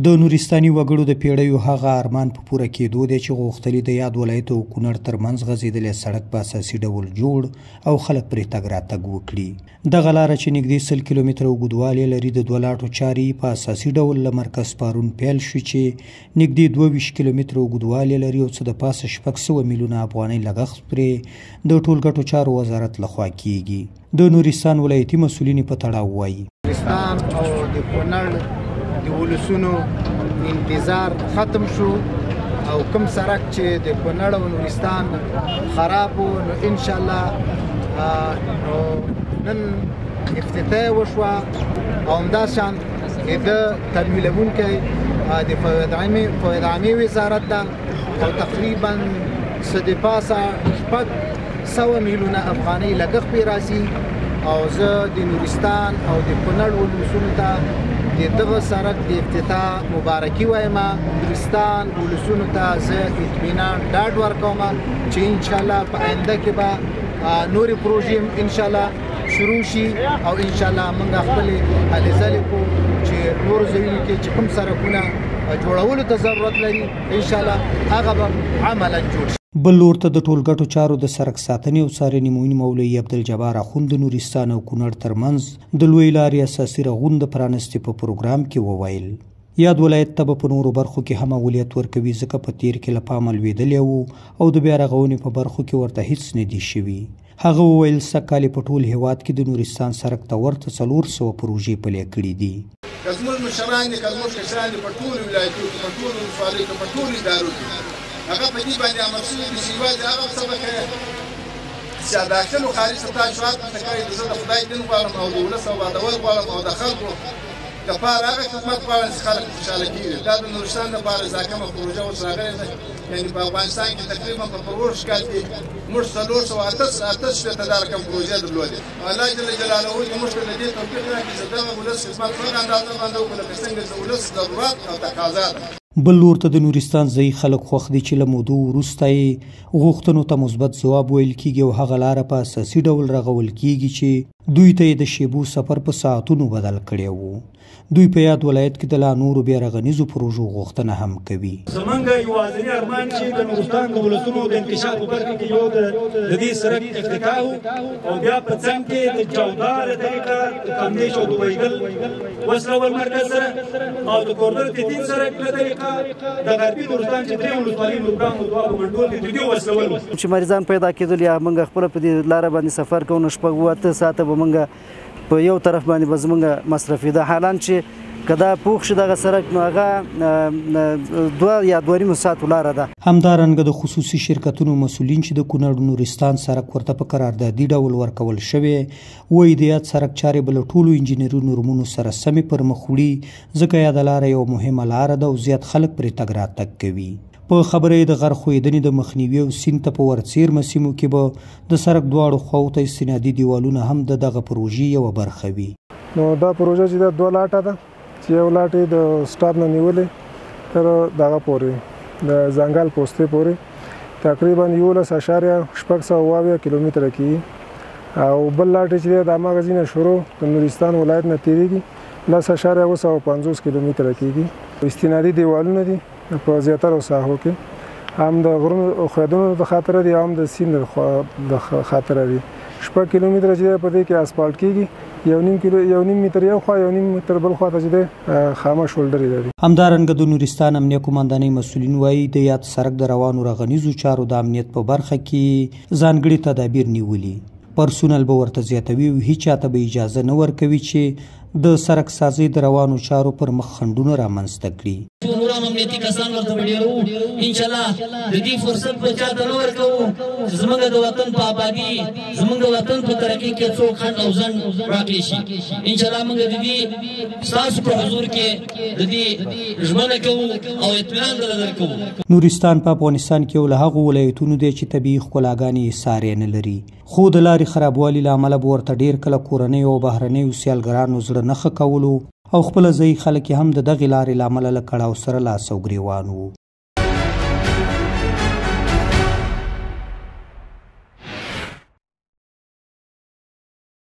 د نورستاني وګړو د پیړیو هغه ارمان په پوره کېدو دی چې غوښتل یې د یاد ولایت او کونړ ترمنځ غځېدلی سړک په اساسي ډول جوړ او خلک پرې تګ راتګ وکړي. دغه لاره چې نږدې 100 کیلومتره اوږدوالی لري، د دوه لاټو چارې یې په اساسي ډول له مرکز پارون پیل شوې چې نږدې 22 کیلومتره اوږدوالی لري او څه د پاسه 600 میلیونه افغانۍ لګښت پرې د ټولګټو چارو وزارت لخوا کیږي. د نورستان ولایتي مسؤلین په تړاو وایي، نورستان او د کونړ د ولسونو انتظار ختم شو او کوم سړک چې د کونړ او نورستان خراب و، نو ان شاء الله نو نن افتتاح وشوه. او همداشان د تمویلوونکی د فواید عامې وزارت ده او تقریبا څه د پاسه 600 میلیونه افغانۍ لګښت پرې راځي. او زه د نورستان او د کونړ ولسونو ته د دغه سړک د افتتاح مبارکي وایم. نورستان ولسونو ته زه اطمینان ډاډ ورکوم چې انشاءالله په آینده کې به نورې پروژې هم انشاءالله شروع شي او انشاءالله موږ خپلې هلې ځلې کوو چې نورو ځایونو کې چې کوم سړکونه جوړولو ته ضرورت لري انشاءالله هغه به عملا جوړ شي. بل لور ته د ټولګټو چارو د سړک ساتنې او څارنې معین مولوي عبدالجبار اخوند د نورستان او کونړ ترمنځ د لویې لارې اساسي رغون د پرانستې په پروګرام کې وویل، یاد ولایت ته به په نورو برخو کې هم اولویت ورکوي، ځکه په تیر کې له پامه لوېدلی و او د بیا رغونې په برخو کې ورته هیڅ نه دي شوي. هغه وویل، سږ کال یې په ټول هېواد کې د نورستان سړک ته ورته 400 پروژې پلې کړې دي. که زموږ مشران دي، که زموږ کشران دي، په ټولو ولایتو کې، په ټولو ولسوالیو کې، په ټولو ادارو کې هغه په دې باندې امر شوي دي چې یوازې هغه څه به کوي چې داخل او خارج ته تاسو ته کوي. زه د خدای دین غواړم او د ولس آبادول غواړم او د خلکو دپاره هغه خدمت غواړم چې خلک خوشحاله کېږي. دا د نورستان دپاره دا کومه پروژه اوس راغلې ده، یعنې په افغانستان کې تقریبا په پروږ کال کې موږ 468 دا رقم پروژې درلودې. الله جل جلاله دې موږ ته د دې توفیق راکړي چې دغه ولس خدمت په هغه اندازه باندې وکړو لکه څنګه چې ولس ضرورت او تقاضا ده. بل لور ته د نورستان ځایي خلک خوښ دي چې له مودو وروسته یې غوښتنو ته مثبت ځواب ویل کیږي او هغه لاره په اساسي ډول رغول کیږي چې دوی ته یې د شیبو سفر په ساعتونو بدل کړی و. دوی په یاد ولایت کې د لا نورو بیا رغنیزو پروژو غوښتنه هم کوي. زمونږ یوازینی ارمان چې د نورستان د ولسونو د انکشاف په برخه کې یو د دې سړک افتتاح او بیا په څنګ کې د جودار طریقه د کامدیش او د ویګل وصلول مرکز سره او د کوردر تیتین سړک له طریقه د غربي نورستان چې درې ولسوالۍ نورګام او دواب منډول دي د دې وصلول. چې مریضان پیدا کېدل یا موږ خپله په دې لاره باندې سفر کوو نو 6 8 ساعته به موږ په یو طرف باندې به زمونږ مصرفېده. حالان چې که دا پوخ شي دغه سړک نو هغه 2 یا 2.5 ساعتو لاره ده. همدارنګه د خصوصي شرکتونو مسؤلین چې د کونړ نورستان سړک ورته په قراردادي ډول ورکول شوی وایي، د یاد سړک چارې به له ټولو انجینري نورمونو سره سمې پر مخ وړي، ځکه یاده لاره یوه مهمه لاره ده او زیات خلک پرې تګ راتګ کوي. په خبره یې د غر ښویېدنې د مخنیوي او سیند ته په ورڅېرمه سیمو کې به د سړک دواړو خواو ته استنادي دیوالونه هم د دغه پروژې یوه برخه وي. نو دا پروژه چې دا دوه لاټه ده چې یو لاټ یې د سټاپ نه نیولې تر دغه پورې د ځنګل پوستې پورې تقریبا 11.670 کیلومتره کېږي او بل لاټ یې چې دی د هماغه ځای نه شروع د نورستان ولایت نه تېرېږي 10.750 کیلومتره کېږي. استنادي دیوالونه دي په زیاترو ساحو کې، هم د غرونو ښویېدنو د خاطره دي هم د سیند د خاطره دي. 6 کیلومتره چې دی په دې کې اسفالټ کېږي، 1.5 متر یو خوا 1.5 متر بل خوا ته چې دی خامه شولډرې لري. همدارنګه د نورستان امنیه قوماندانۍ مسؤلین وایي، د یاد سړک د روانو رغنیزو چارو د امنیت په برخه کې ځانګړي تدابیر نیولي، پرسونل به ورته زیاتوي او هیچا ته به اجازه نه ورکوي چې د سړک سازۍ د روانو چارو پر مخ خنډونه رامنځته کړي. نور هم امنیتي کسان ورته ډېرو انشاءالله د دې فرصت به چاته نه ورکوو چې زموږ د وطن په آبادي، زموږ د وطن په ترقي کې څوک خنډ او ځنډ واقع شي. انشاءالله موږ د دې ستاسو په حضور کې د دې ژمنه کوو او اطمینان درته درکوو. نورستان په افغانستان کې یو له هغو ولایتونو دی چې طبیعي ښکلاګانې یې ساری نه لري، خو د لارې خرابوالي له امله به ورته ډېر کله کورنیو او بهرنیو سیالګرانو زړه نه ښه کولو او خپله ځایي خلک یې هم د دغې لارې له امله له کړاو سره لاس او ګرېوان وو.